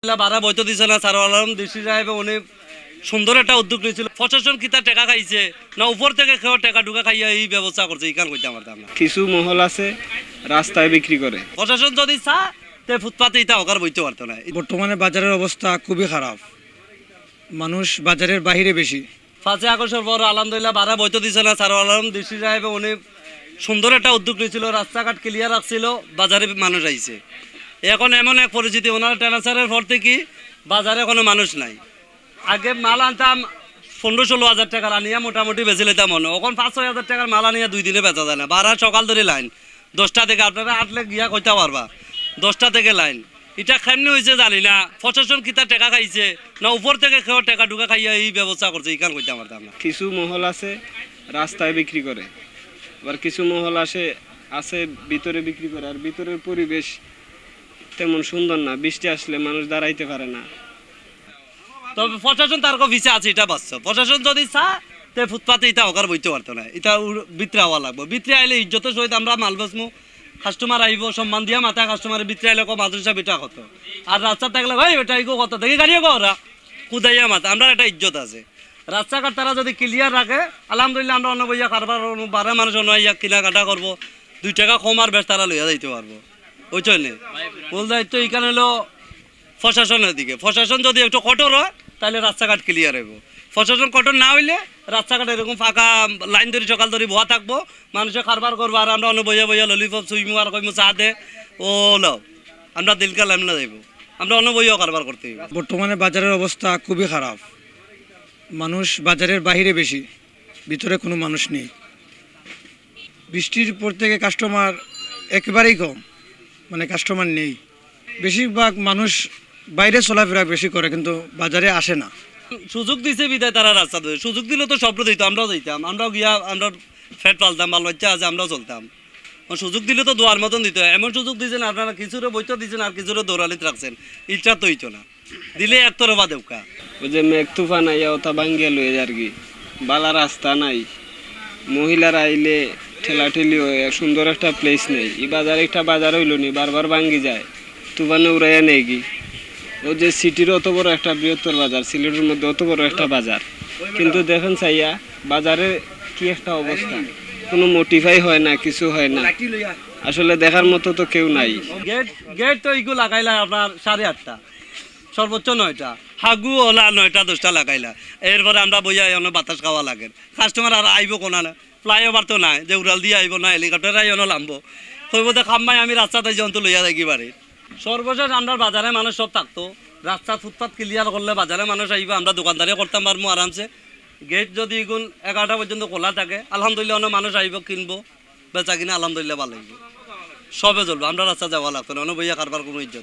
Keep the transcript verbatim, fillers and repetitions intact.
বারা বইতো দিছে না, সারোয়ার আলম ডিসি সাহেব উনি সুন্দর একটা উদ্যোগ নিছিল। প্রশাসন কিতা টেকা খাইছে না উপর থেকে কেউ টেকা ঢুকা খাইয়া এই ব্যবস্থা করছে, ইখান কইতাম পারতাম না। কিছু মহল আছে রাস্তায় বিক্রি করে। প্রশাসন যদি চা, তে ফুটপাতে ইতা হকার বইতে পারতো না। বর্তমানে বাজারের অবস্থা খুবই খারাপ, মানুষ বাজারের বাইরে বেশি। পাঁচই আগস্টর পর আলহামদুলিল্লাহ বারা বইতো দিছে না, সারোয়ার আলম ডিসি সাহেব উনি সুন্দর একটা উদ্যোগ নিছিল, রাস্তাঘাট ক্লিয়ার রাখছিল, বাজারে মানুষ আইছে। এখন এমন এক পরিস্থিতি, ওনারা ট্রান্সফারের পর থেকে বাজারে কোনো মানুষ নাই। আগে মাল আনতাম পনেরো ষোলো হাজার টাকার, আনিয়া মোটামুটি বেচি লইতাম মনে, এখন পাঁচ ছয় হাজার টাকার মাল আনিয়া দুই দিনে বেচা যায় না। বারা সকাল ধরি লাইন, দশটা থেকে, আপনারা আটলে গিয়া কইতা পারবা, দশটা থেকে লাইন। ইটা কেমনে হইছে জানি না, প্রশাসন কিতা টেকা খাইছে না উপর থেকে কেউ টেকা ঢুকা খাইয়া এই ব্যবস্থা করছে, ইখান কইতাম পারতাম না। কিছু মহল আছে রাস্তায় বিক্রি করে, আবার কিছু মহল আসে আছে ভিতরে বিক্রি করে। আর ভিতরের পরিবেশ তেমন সুন্দর না, বৃষ্টি আসলে মানুষ দাঁড়াইতে পারে না। তবে প্রশাসন তার কো পিছে আছে, ইটা বাস্তব। প্রশাসন যদি চা, তে ফুটপাতে ইতা হকার বইতে পারতো না, ইতা উর-, ভিতরে আওয়া লাগবো। ভিতরে আইলে ইজ্জতের সহিত আমরা মাল বেচমু, কাস্টমার আইবো, সম্মান দিয়া মাতা কাস্টমারের ভিতরে আইলে কো মাদ্রাসা বেটা কত, আর রাস্তা থাকলে ভাই বেটা ইগো কত দেখি গাড়িও কো ওরা কুদাইয়া মাতা, আমরা একটা ইজ্জত আছে। রাস্তাঘাট তারা যদি ক্লিয়ার রাখে, আলহামদুলিল্লাহ আমরা অন্য বইয়া কারবার করবো, বারা মানুষ অন্য আইয়া কেনাকাটা করবো, দুই টাকা কম আর বেশ তারা লইয়া যাইতে পারবো, বুঝছো নি? মূল দায়িত্ব ইখান হইলো প্রশাসনের দিকে। প্রশাসন যদি একটু কঠোর হয়, তাহলে রাস্তাঘাট ক্লিয়ার হইব। প্রশাসন কঠোর না হইলে রাস্তাঘাট এরকম ফাঁকা লাইন ধরি সকাল ধরি বহা থাকবো, মানুষে কারবার করবো, আর আমরা অন্য বইয়া বইয়া ললিপপ সুইমু আর কইমু চা দে, ও লও, আমরা দিলকাল এমনে যাইব, আমরা অন্য বইয়াও কারবার করতে হইব। বর্তমানে বাজারের অবস্থা খুবই খারাপ, মানুষ বাজারের বাইরে বেশি, ভিতরে কোনো মানুষ নেই। বৃষ্টির পর থেকে কাস্টমার একেবারেই কম, মানে কাস্টমার নেই। বেশিরভাগ মানুষ বাইরে চলাফেরা বেশি করে, কিন্তু বাজারে আসে না। সুযোগ দিছে বিধায় তারা রাস্তা ধরে, সুযোগ দিলে তো সব দিত, আমরাও যাইতাম, আমরাও গিয়া আমরা ফেট পালতাম, বাল বাচ্চা আছে, আমরাও চলতাম। সুযোগ দিলে তো দোয়ার মতন দিত। এমন সুযোগ দিছেন আপনারা, কিছুরে বইতে দিছেন আর কিছুরে দৌড়ালিত রাখছেন, ইটা তো হইতো না। দিলে একতরফা দেউকা। ওই যে মেঘ তুফান আইয়া ওটা ভাঙ্গিয়া লইয়া যারগি, বালা রাস্তা নাই, মহিলারা আইলে ঠেলাঠেলি হয়, আর সুন্দর একটা প্লেস নেই। এই বাজার একটা বাজার হইল নি, বারবার ভাঙ্গি যায়, তুফানে উড়াইয়া নেয়গি। ও যে সিটির অত বড় একটা বৃহত্তর বাজার, সিলেটের মধ্যে অত বড় একটা বাজার, কিন্তু দেখেন চাইয়া বাজারে কি একটা অবস্থা, কোনো মোটিফাই হয় না, কিছু হয় না। আসলে দেখার মতো তো কেউ নাই। গেট গেট তো এইগু লাগাইলা আপনার সাড়ে আটটা, সর্বোচ্চ নয়টা, হাগু ওলা নয়টা দশটা লাগাইলা। এরপরে আমরা বইয়া অন্য বাতাস খাওয়া লাগে। কাস্টমার আর আইবো কোনা না, ফ্লাইওভার তো নাই যে উড়াল দিয়া আইবো না, হেলিকপ্টার আই অন্য লামবো। কইবো তো খাম্মাই আমি রাস্তাতে যন্ত্র লইয়া যাই কি বাড়ি। সর্বশেষ আমরা বাজারে মানুষ সব থাকতো, রাস্তা ফুটপাত ক্লিয়ার করলে বাজারে মানুষ আইবো, আমরা দোকানদারি করতাম পারমু আরামসে। গেট যদি ইগুন এগারোটা পর্যন্ত খোলা থাকে, আলহামদুলিল্লাহ অন্য মানুষ আইবো, কিনবো, বেচা কিনা আলহামদুলিল্লাহ ভালো হইবো, সবে চলবো, আমরা রাস্তা যাওয়া লাগতো না, অন্য বইয়া কারবার কোনো ইজ্জত